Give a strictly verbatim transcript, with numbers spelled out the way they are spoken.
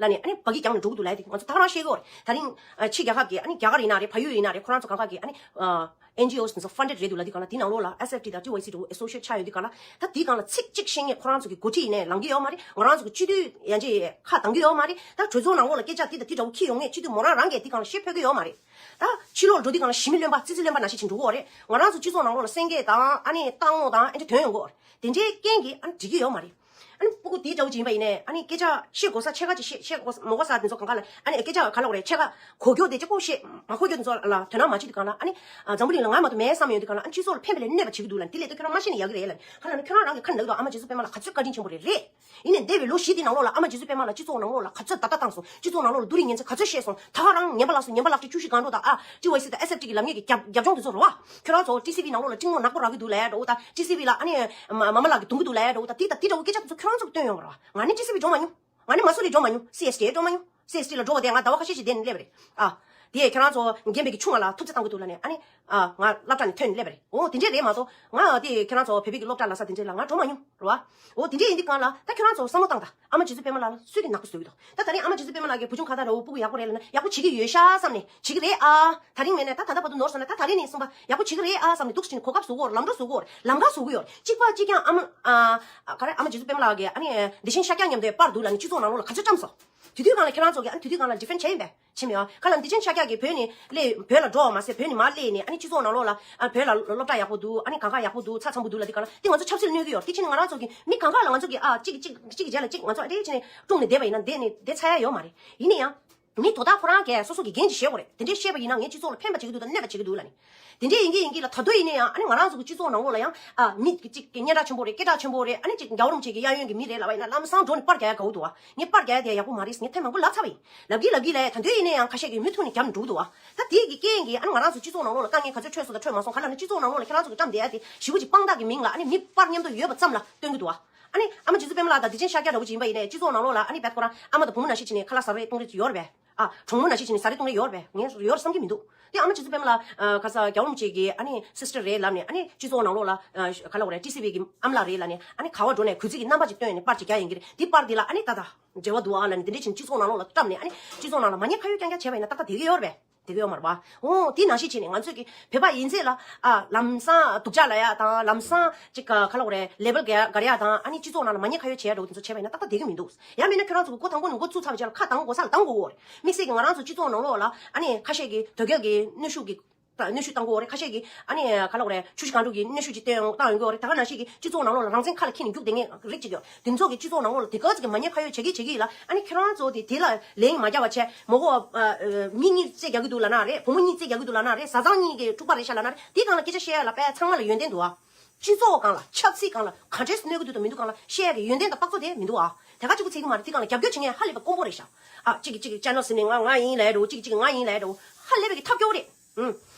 ལ་ནི་ཨ་ནི་བ་གི་རྒྱང་ནས་འགྲོ་གི་འདུག་ལབ་ཡ་དེ་ང་ཚོ་ད་ག་རང་ཤེས་ཀྱི་ཡོད་རེད། ད་རིང་ཨ་ཕྱི་རྒྱལ་ཁབ་ཀྱི་ཨ་ནི་རྒྱ་གར་ཡིན་ན་རེད། བལ་ཡུལ་ཡིན་ན་རེད། ཁོ་རང་ཚོ་གང་ག་གི་ཨ་ནི་ཨེན་ཇི་ཨོ་སི་དེ་ཚོ་ཕན་ཌེཌ་རེད་འདུག་ལབ་དུས་སྒང་ལ། དེ་ནང་ལོགས་ལ་ཨེས་ཨེཕ་ཊི་དང་ཊི་ཝའི་སི་དེ་ཚོ་ཨེ་སོ་ཤི་ཨེཊ་ཆགས་ཡོད་དུས་སྒང་ལ། ད་དེའི་སྒང་ལ་ཚིག་གཅིག་བཤད་མཁན་ཁོ་རང་ཚོ་གི་འགོ་ཁྲིད་ཡིན་ནའི་ལངས་ཀྱི་ཡོད་མ་རེད། ང་རང་ཚོ་གི་སྤྱི་འཐུས་ཡན་ཆད་ཁ་གདངས་ཀྱི་ཡོད་མ་རེད། ད་གྲོས་ཚོགས་ནང་ལོགས་ལ་སྐད་ཆ་དེ་དང་དེ་འདྲ་བོ་འཁྱེར་ཡོང་མཁན་སྤྱི་འཐུས་མོ་རང་རང་གིས་དེའི་སྒང་ལ་བཤད་ཕོད་ཀྱི་ཡོད་མ་རེད། ད་ཕྱི་ལོགས་འགྲོ་དུས་སྒང་ལ་ཞི་མི་རློན་པ་ཙི་ཙི་རློན་པ་ནང་བཞིན་ཅིག་འགྲོ་གི་ཡོད་རེད། ང་རང་ཚོ་སྤྱི་ཚོགས་ནང་ལོགས་ལ་སེང་གེ་དང་ཨ་ནི་སྟག་མོ་དང་ཨེ་འདྲ་ཐོན་ཡོང་གི་ཡོད་རེད། དེ་འདྲའི་རྐྱེན་གྱིས་ཨ་ནི་འགྲིག་གི་ཡོད་མ་རེད། ཨ་ནི་སྤུ་གུ་དེའི་འདྲ་བོ་ཅིག་ཡིན་པ་ཡིན་ནའི་ཨ་ནི་སྐད་ཆ་བཤད་དགོས་ས་ཕྱེད་ཀ་ཅིག་བཤད། བཤད་དགོས་མ་དགོས་ས་དེ་ཚོ་གང་ག་ལ་ཨ་ནི་སྐད་ཆ་ག་ལབ་དགོས་རེད། ཕྱེད་ཀ་གོ་རྒྱུ་དེ་གཅིག་པོ་བཤད། མ་གོ་རྒྱུ་དེ་ཚོ་ལ་དོ་སྣང་མ་བྱེད་དུས་སྒང་ལ། ཨ་ནི་ཨ་འཛམ་བུ་གླིང་ལ་ང་མ་གཏོགས་མེད་བསམ་ཡོང་དུས་སྒང་ལ། ཨ་ནི་སྤྱི་ཚོགས་ལ་ཕན་པ་ལས་གནོད་པ་བྱེད་ཀྱི་འདུག་ལབ་ནི། དེ་ལས་དོ་ཁྱོད་རང་མ་ཤེས་ན་ཡག་གི་རེད་ལབ་ནི། ག་ལབ་ན་ཁྱོད་རང་རང་གི་ཁ་ནས་ལབ་ཀྱི་འདུག་ཨ་མ་རྗེ་བཙུན་པད་མ་ལགས་ག་ཚོད་བཀའ་དྲིན་ཆེན་པོ་རེད། རེད། ཡིན་ནའི་འདས་པའི་ལོ་བཞི་དེའི་ནང་ལོགས་ལ་ཨ་མ་རྗེ་བཙུན་པད་མ་ལགས་སྤྱི་ཚོགས་ནང་ལོགས་ལ་ག་ཚོད་བརྡ་རྟགས་བཏང་སོང་། སྤྱི་ཚོགས་ནང་ལོགས་ལ་བསྡུ་རིགས་ཉན་ཚད་ག་ཚོད་བཤད་སོང་། ད་ག་རང་ཉན་པ་ལགས་སུ་ཉན་པ་ལགས་ཀྱིས་བཅུ་བཞི་སྒང་དྲུག་དང་ཨ་ཊི་ཝའི་སི་དང་ཨེས་ཨེཕ་ཊི་གི་ལབ་མཁན་གྱི་རྒྱབ་རྒྱབ་ལྗོངས་དེ་ཚོ་རེད་བ། ཁྱོད་རང་ཚོ་ཊི་སི་ཝི་ནང་ལོགས་ལ་གཅིག་མོ་ནག་པོ་རག་གི་འདུག་ལབ་ཡ་འདྲ་བོ་དང་། ཊི་སི་ཝི་ལ་ཨ་ནི་མ་མ་མ་ལགས་ཀྱིས་རྡུང་གི་འདུག་ལབ་ཡ་འདྲ་བོ་དང་། དེ་དང་དེ་འདྲ་བོ་སྐད་ཆ་དེ་ཚོ་ཁྱོད་རང་ཚོ་གིས་བཏོན་ཡོང་བ་རེད་བ། ང་ནི་ཊི་སི་ཝི་འགྲོ་མ་མྱོང་། ང་ནི་མ་སུ་རི་འགྲོ་མ་མྱོང་། སི་ཨེས་ཊི་འགྲོ་མ་མྱོང་། སི་ཨེས་ཊི་ལ་འགྲོ་བ་དེ་ང་ཟླ་བ་ཁ་ཤས་ཤིག་བསྡད་ནས་སླེབས་པ་རེད། ཨ། དེ་ཁྱེད་རང་ཚོ་རྒན་པའི་གི་ཆུང་བ་ལ་ཐུགས་རྗེ་གཏང་གི་འདུག་ལབ་ནས་ཨ་ནི། ཨ། ང་སློབ་གྲྭ་ནས་ཐོན་ནས་སླེབས་པ་རེད། འོ་དེ་འདྲས་རེད་མ་གཏོགས། ང་དེ་ཁྱེད་རང་ཚོ་བོད་པའི་གི་སློབ་གྲྭ་ལ་ས་དེ་འདྲས་ལ་ང་འགྲོ་མ་མྱོང་རེད་བ། འོ་དེ་འདྲས་ཡིན་དུས་སྒང་ལ་ད་ཁྱེད་རང་ཚོ་བསམ་བློ་བཏང་དང་། ཨ་མ་རྗེ་བཙུན་པད་མ་ལགས་ལ་སུས་དེ་ནག་པོ་བཟོ་གི་འདུག་ད་ད་རིང་ཨ་མ་རྗེ་བཙུན་པད་མ་ལགས་ཀྱི་བུ་ཆུང་ཁ་བརྡ་ར་བོ་སྤུ་གུ་ཡག་པོ་རེད་ལབ་ན་ཡག་པོ་བྱེད་ཀྱི་ཡོད་ཤག་བསམ་ནས་བྱེད་ཀྱི་རེད་ཨ། ད་རིང་མེད་ན་ད་ད་ལྟ་བར་དུ་ནོར་སོང་ན། ད་ད་རིང་ནས་བཟུང་པ་ཡག་པོ་བྱེད་ཀྱི་རེད་ཨ་བསམ་ནས་འདུག་སེ་བྱས་ནས་གོ་སྐབས་བཟོ་གི་ཡོད་རེད། ལམ་འགྲོ་བཟོ་གི་ཡོད་རེད། ལམ་ཁ་བཟོ་གི་ཡོད་རེད། གཅིག་པ་གཅིག་རྐྱང་ཨ་མ། ཨ། ག་རེ། ཨ་མ་རྗེ་བཙུན་པད་མ་ལགས་ཀྱིས་ཨ་ནི་བདེ་ཆེན་ཤཱཀྱ་མཉམ་དུ་པར་འདུག་ལབ་ནས་སྤྱི་ཚོགས་ནང་ལོགས་ལ་ག་ཚོད་བཀྲམ་སོང་། དེ་དུས་སྒང་ལ་ཁྱེད་རང་ཚོ་གིས་ཨ་ནི་དེ་དུས་སྒང་ལ་ཌི་ཕེན་ཌི་བྱས་ཡིན་པས། བྱས་མེད་ཨ། ག་ལབ་ན་བདེ་ཆེན་ཤཱཀྱ་གིས་བོད་ནས་སླེབས། བོད་ལ་འགྲོ་བ་མ་ཟད་བོད་ནས་མར་སླེབས་ནས་ཨ་ནི་སྤྱི་ཚོགས་ནང་ལོགས་ལ། ཨ། བོད་ལ་སློབ་གྲྭ་ཡག་པོ་འདུག་ཨ་ནི་གང་ག་ཡག་པོ་འདུག་ཚགས་ཚང་པོ་འདུག་ལབ་དུས་སྒང་ལ། དེ་ང་ཚོ་ཆབ་སྲིད་གནོད་ཀྱི་ཡོད་རེད། དེ་བྱས་ནས་ང་རང་ཚོ་གིས་མི་གང་ག་ལ་ང་ཚོ་གིས་ཨ་གཅིག་གིས་གཅིག་གཅིག་གི་རྗེས་ལ་གཅིག་ང་ཚོ་ཨ་འདྲས་བྱས་ནས་དཀྲུགས་ནས་བསྡད་པ་ཡིན་ན་བསྡད་ནས་བསྡད་ཚར་ཡ་ཡོད་མ་རེད། ཡིན་ན་ཡང་མི་དོ་བདག་ཁོ་རང་གིས་སོ་སོ་གི་འགན་ཅིག་བཞེས་དགོས་རེད། དེ་འདྲས་བཤད་པ་ཡིན་ན་ངའི་སྤྱི་ཚོགས་ལ་ཕན་པ་བྱེད་ཀྱི་འདུག་དང་གནོད་པ་བྱེད་ཀྱི་འདུག་ལབ་ནས། དེ་འདྲས་ཡིན་གྱི་ཡིན་གྱི་ལ། ད་དུང་ཡིན་ན་ཡང་ཨ་ནི་ང་རང་ཚོ་གི་སྤྱི་ཚོགས་ནང་ལོགས་ལ་ཡང་ཨ་མི་གཅིག་གི་སྙན་གྲགས་ཆེན་པོ་རེད། སྐད་གྲགས་ཆེན་པོ་རེད། ཨ་ནི་གཅིག་རྒྱལ་བ་རིན་པོ་ཆེ་གི་གཡས་གཡོན་གྱི་མི་རེད་ལབ་པ་ཡིན་ན་ལམ་སང་འགྲོ་ནས་པར་རྒྱག་ཡ་དགའ་པོ་འདུག་ཨ། ངས་པར་རྒྱག་ཡ་དེ་ཡག་པོ་མ་རེད་ཟེར་ངས་ཐེངས་མང་པོ་ལབ་ཚར་བ་ཡིན། ལབ་གི་ལབ་གི་ལས། ད་དུང་ཡིན་ན་ཡང་ཁ་ཤས་ཀྱིས་མུ་མཐུད་ནས་རྒྱབ་ནས་འགྲོ་གི་འདུག་ཨ། ད་དེ་གི་རྐྱེན་གྱིས་ཨ་ནི་ང་རང་ཚོ་སྤྱི་ཚོགས་ནང་ལོགས་ལ་དཀའ་ངལ་ག་ཚོད་འཕྲད་སོང་དང་འཕྲད་མ་སོང་། ག་ལབ་ན་སྤྱི་ཚོགས་ནང་ལོགས་ལ་ཁྱེད་རང་ཚོ་གིས་བཀྲམ་བསྡད་ཡ་དེ་ཞེ་པོ་ཅིག་དཔང་རྟགས་ཀྱི་མིང་ལ་ཨ་ནི་མི་པར་མཉམ་དུ་ཡོད་པ་ཙམ་ལ་སྟོན་གྱི་འདུག་ཨ། ཨ་ནི་ཨ་མ་རྗེ་བཙུན་པད་མ་ལགས་དང་བདེ་ཆེན་ཤཱཀྱ་འདྲ་བོ་ཅིག་ཡིན་པ་ཡིན་ནའི་སྤྱི་ཚོགས་ནང་ལོགས་ལ་ཨ་ནི་བད་ཁོ་རང་ཨ་མ་དང་བུ་མོ་ནང་བཞིན་བྱས་ནས་ཁ་ལག་ཟ་རེས་གཏོང་རེས་ཡོད་རེད་པས། ཨ། གྲོགས་མོ་ནང་བཞིན་བྱས་ནས་ཟ་རེས་གཏོང་རེས་ཡོད་རེད་པས། ངས་ཡོད་རེད་བསམ་གྱི་མི་འདུག་དེ་ཨ་མ་རྗེ་བཙུན་པད་མ་ལགས་ཨ་ཁ་ས་རྒྱལ་བ་རིན་པོ་ཆེ་གི་ཨ་ནི་སི་སི་ཊར་རེད་ལབ་ནས། ཨ་ནི་སྤྱི་ཚོགས་ནང་ལོགས་ལ་ཨ་ག་ལབ་དགོས་རེད། ཊི་སི་ཝི་གི་ཨ་མ་ལགས་རེད་ལབ་ནས། ཨ་ནི་ག་པར་འགྲོ་ནས་གུས་བརྩི་གི་རྣམ་པ་ཅིག་སྟོན་ནས་པར་ཅིག་རྒྱག་ཡིན་གྱི་རེད། འདི་པར་འདི་ལ་ཨ་ནི་ད་ལྟ་འབྲེལ་བ་འདུག་ཨ་ལབ་ནས་དེ་འདྲས་བྱས་ནས་སྤྱི་ཚོགས་ནང་ལོགས་ལ་བཀྲམ་ནས། ཨ་ནི་སྤྱི་ཚོགས་ནང་ལ་མ་ཉེས་ཁ་གཡོགས་རྐྱང་རྐྱང་བྱས་པ་ཡིན་ན་ཏག་ཏག་བསྡད་ཀྱི་ཡོད་རེད་པས། དེ་ག་ཡོད་མ་རེད་པ། འོ་དེ་ནང་བཞིན་བྱས་ནས་ང་ཚོས་ཀྱི་བོད་པ་ཡིན་ཚད་ལ་ཨ་ལམ་སང་སྡུག་ཅག་ལབ་ཡ་དང་། ལམ་སང་ཅིག་ག་ག་ལབ་དགོས་རེད། ལེ་བལ་ག་ག་རེ་ཡ་དང་། ཨ་ནི་སྤྱི་ཚོགས་ནང་ལ་མ་ཉེས་ཁ་གཡོགས་བྱེད་ཡ་འདྲ་བོ་དེ་ཚོ་བྱས་པ་ཡིན་ན་ཏག་ཏག་བསྡད་ཀྱི་མི་འདུག་ཡང་མིན་ན་ཁྱོད་རང་ཚོ་གི་འགོ་དང་པོ་ནས་འགོ་བཙུགས་ཚར་བའི་རྗེས་ལ་ཁ་གདངས་དགོས་ས་ལ་གདངས་དགོས་ཀྱི་ཡོད་རེད། དམིགས་བསལ་གྱི་ང་རང་ཚོ་སྤྱི་ཚོགས་ནང་ལོགས་ལ་ཨ་ནི་ཁ་ཤས་ཀྱིས་དོལ་རྒྱལ་གྱི་གནོན་ཤུགས་ཀྱི་གནོན་ཤུགས་བཏང་གི་ཡོད་རེད། ཁ་ཤས་ཀྱིས་ཨ་ནི་ག་ལབ་དགོས་རེད། ཆུ་བཞི་སྒང་དྲུག་གི་གནོན་ཤུགས་ཀྱིས་བཏང་བཏང་ཡོང་གི་ཡོད་རེད། ད་ག་ནང་བཞིན་གྱི་སྤྱི་ཚོགས་ནང་ལོགས་ལ་རང་བཙན་ཁ་ལ་འཁྱེར་ནས་རྒྱུགས་བསྡད་མཁན་རིགས་གཅིག་ཡོད། དེ་ཚོ་གི་སྤྱི་ཚོགས་ནང་ལོགས་ལ་དེ་ག་ཚོད་ཀྱི་མ་ཉེས་ཁ་གཡོགས་བྱེད་ཀྱི་བྱེད་ཀྱི་ཡིན་ལ། ཨ་ནི་ཁྱེད་རང་ཚོ་དེ་དེ་ལ་ལན་མ་རྒྱག་པ་བྱས། མོ་གོ་ཨ་ཨ་མི་གཉིས་རྩེད་རྒྱག་གི་འདུག་ལབ་ན་རེད། བུ་མོ་གཉིས་རྩེད་རྒྱག་གི་འདུག་ལབ་ན་རེད། བཟའ་ཚང་གཉིས་ཀྱི་འཁྲུག་པ་རེད་ཤག་ལབ་ན་རེད། དེའི་སྒང་ལ་སྐད་ཆ་བཤད་ཡ་ལ་དཔེ་ཚང་མ་ལ་ཡོན་ཏན་འདུག་ཨ། སྤྱི་ཚོགས་སྒང་ལ། ཆབ་སྲིད་སྒང་ལ། ག་འདྲས་གནོད་ཀྱི་འདུག་དང་མི་འདུག་སྒང་ལ་བཤད་ཡ་གི་ཡོན་ཏན་དང་རྟགས་ཚོ་དེ་མི་འདུག་ཨ། དེ་ག་གཅིག་པུ་ཚད་ཀྱི་མ་རེད། དེའི་སྒང་ལ་རྒྱབ་སྐྱོར་བྱེད་མཁན་ཧ་ལས་པའི་དཀོན་པོ་རེད་ཤག་ཨ། གཅིག་གིས་གཅིག་ཅེ་ནལ་ཟིན་ནས་ང་ང་ཡིན་ལབ་ཡ་འདྲ་བོ། གཅིག་གིས་གཅིག་ང་ཡིན་ལབ་ཡ་འདྲ་བོ། ཧ་ལས་པའི་གི་ཐབས་སྐྱོ་རེད། ཨུམ།